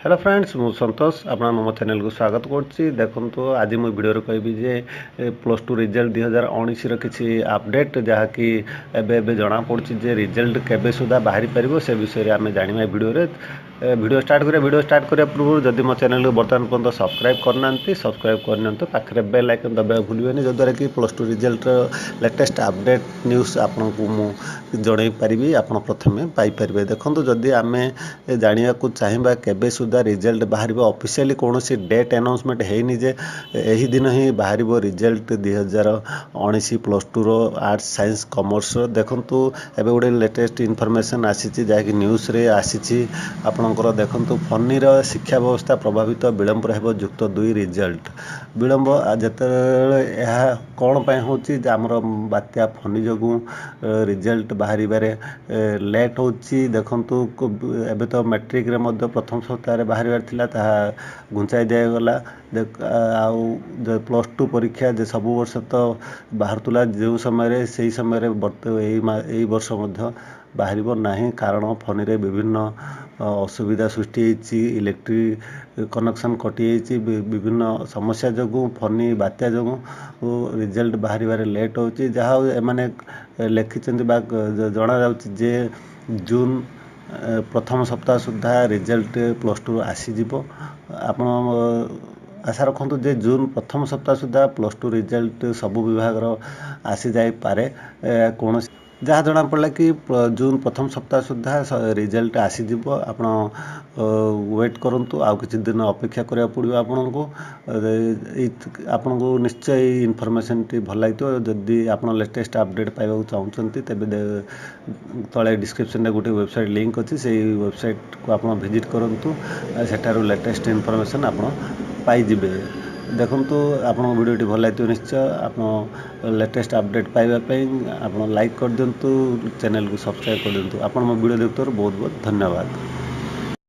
Hello friends, ମୁଁ ସନ୍ତୋଷ, ଆପଣଙ୍କ ମୋ ଚ୍ୟାନେଲକୁ ସ୍ୱାଗତ କରୁଛି। ଦେଖନ୍ତୁ, ଆଜି ମୁଁ ଭିଡ଼ିଓରେ କହିବି ଯେ +2 ରେଜଲ୍ଟ 2019ର କିଛି ଅପଡ଼େଟ୍, ଯାହାକି ଏବେ ଏବେ ଜଣାପଡ଼ୁଛି ଯେ ରେଜଲ୍ଟ କେବେ ସୁଦ୍ଧା ବାହାରି ପାରିବ, ସେ ବିଷୟରେ ଆମେ ଜାଣିବା ଭିଡ଼ିଓରେ। ଭିଡ଼ିଓ ଷ୍ଟାର୍ଟ କରିବା। ଭିଡ଼ିଓ ଷ୍ଟାର୍ଟ କରିବା ପୂର୍ବରୁ ଯଦି ମୋ ଚ୍ୟାନେଲକୁ ବର୍ତ୍ତମାନ ପର୍ଯ୍ୟନ୍ତ ସବସ୍କ୍ରାଇବ୍ କରିନାହାନ୍ତି, ସବସ୍କ୍ରାଇବ୍ କରିନିଅନ୍ତୁ। ପାଖରେ ବେଲ୍ ଆଇକନ୍ ଦବାଇବାକୁ ଭୁଲିବେନି, ଯଦ୍ୱାରା କି +2 ରେଜଲ୍ଟର ଲେଟେଷ୍ଟ ଅପଡ଼େଟ୍ ନ୍ୟୁଜ୍ ଆପଣଙ୍କୁ ମୁଁ ଜଣାଇ ପାରିବି, ଆପଣ ପ୍ରଥମେ ପାଇପାରିବେ। ଦେଖନ୍ତୁ, ଯଦି ଆମେ ଜାଣିବାକୁ ଚାହିଁବା କେବେ ସୁଦ୍ଧା ରେଜଲ୍ଟ ବାହାରିବ, ଅଫିସିଆଲି କୌଣସି ଡେଟ୍ ଆନାଉନ୍ସମେଣ୍ଟ ହେଇନି ଯେ ଏହି ଦିନ ହିଁ ବାହାରିବ ରେଜଲ୍ଟ 2019 +2ର ଆର୍ଟ୍ସ, ସାଇନ୍ସ, କମର୍ସର। ଦେଖନ୍ତୁ, ଏବେ ଗୋଟେ ଲେଟେଷ୍ଟ ଇନଫର୍ମେସନ୍ ଆସିଛି, ଯାହାକି ନ୍ୟୁଜ୍ରେ ଆସିଛି ଆପଣଙ୍କର। ଦେଖନ୍ତୁ, ଫନିର ଶିକ୍ଷା ବ୍ୟବସ୍ଥା ପ୍ରଭାବିତ, ବିଳମ୍ବରେ ହେବ ଯୁକ୍ତ ଦୁଇ ରେଜଲ୍ଟ। ବିଳମ୍ବ ଯେତେବେଳେ, ଏହା କ'ଣ ପାଇଁ ହେଉଛି ଯେ ଆମର ବାତ୍ୟା ଫନି ଯୋଗୁଁ ରେଜଲ୍ଟ ବାହାରିବାରେ ଲେଟ୍ ହେଉଛି। ଦେଖନ୍ତୁ, ଏବେ ତ ମେଟ୍ରିକରେ ମଧ୍ୟ ପ୍ରଥମ ସପ୍ତାହରେ ବାହାରିବାର ଥିଲା, ତାହା ଘୁଞ୍ଚାଇ ଦିଆଗଲା। ଆଉ +2 ପରୀକ୍ଷା ଯେ ସବୁ ବର୍ଷ ତ ବାହାରୁଥିଲା ଯେଉଁ ସମୟରେ, ସେଇ ସମୟରେ ଏଇ ବର୍ଷ ମଧ୍ୟ ବାହାରିବ ନାହିଁ, କାରଣ ଫନିରେ ବିଭିନ୍ନ ଅସୁବିଧା ସୃଷ୍ଟି ହେଇଛି, ଇଲେକ୍ଟ୍ରିକ୍ କନେକ୍ସନ୍ କଟିଯାଇଛି। ବିଭିନ୍ନ ସମସ୍ୟା ଯୋଗୁଁ, ଫନି ବାତ୍ୟା ଯୋଗୁଁ ରେଜଲ୍ଟ ବାହାରିବାରେ ଲେଟ୍ ହେଉଛି। ଯାହା ହଉ, ଏମାନେ ଲେଖିଛନ୍ତି ବା ଜଣାଯାଉଛି ଯେ ଜୁନ୍ ପ୍ରଥମ ସପ୍ତାହ ସୁଦ୍ଧା ରେଜଲ୍ଟ +2 ଆସିଯିବ। ଆପଣ ଆଶା ରଖନ୍ତୁ ଯେ ଜୁନ୍ ପ୍ରଥମ ସପ୍ତାହ ସୁଦ୍ଧା +2 ରେଜଲ୍ଟ ସବୁ ବିଭାଗର ଆସିଯାଇପାରେ। କୌଣସି ଯାହା ଜଣାପଡ଼ିଲା କି ଜୁନ୍ ପ୍ରଥମ ସପ୍ତାହ ସୁଦ୍ଧା ରେଜଲ୍ଟ ଆସିଯିବ। ଆପଣ ୱେଟ୍ କରନ୍ତୁ, ଆଉ କିଛି ଦିନ ଅପେକ୍ଷା କରିବାକୁ ପଡ଼ିବ ଆପଣଙ୍କୁ। ଆପଣଙ୍କୁ ନିଶ୍ଚୟ ଏଇ ଇନଫର୍ମେସନ୍ଟି ଭଲ ଲାଗିଥିବ। ଯଦି ଆପଣ ଲେଟେଷ୍ଟ ଅପଡ଼େଟ୍ ପାଇବାକୁ ଚାହୁଁଛନ୍ତି, ତେବେ ତଳେ ଡିସ୍କ୍ରିପ୍ସନ୍ରେ ଗୋଟେ ୱେବସାଇଟ୍ ଲିଙ୍କ୍ ଅଛି, ସେଇ ୱେବସାଇଟ୍କୁ ଆପଣ ଭିଜିଟ୍ କରନ୍ତୁ, ସେଠାରୁ ଲେଟେଷ୍ଟ ଇନଫର୍ମେସନ୍ ଆପଣ ପାଇଯିବେ। ଦେଖନ୍ତୁ, ଆପଣଙ୍କ ଭିଡ଼ିଓଟି ଭଲ ଲାଗିଥିବ ନିଶ୍ଚୟ। ଆପଣ ଲେଟେଷ୍ଟ ଅପଡ଼େଟ୍ ପାଇବା ପାଇଁ ଆପଣ ଲାଇକ୍ କରିଦିଅନ୍ତୁ, ଚ୍ୟାନେଲକୁ ସବସ୍କ୍ରାଇବ୍ କରିଦିଅନ୍ତୁ। ଆପଣ ମୋ ଭିଡ଼ିଓ ଦେଖୁଥିବାରୁ ବହୁତ ବହୁତ ଧନ୍ୟବାଦ।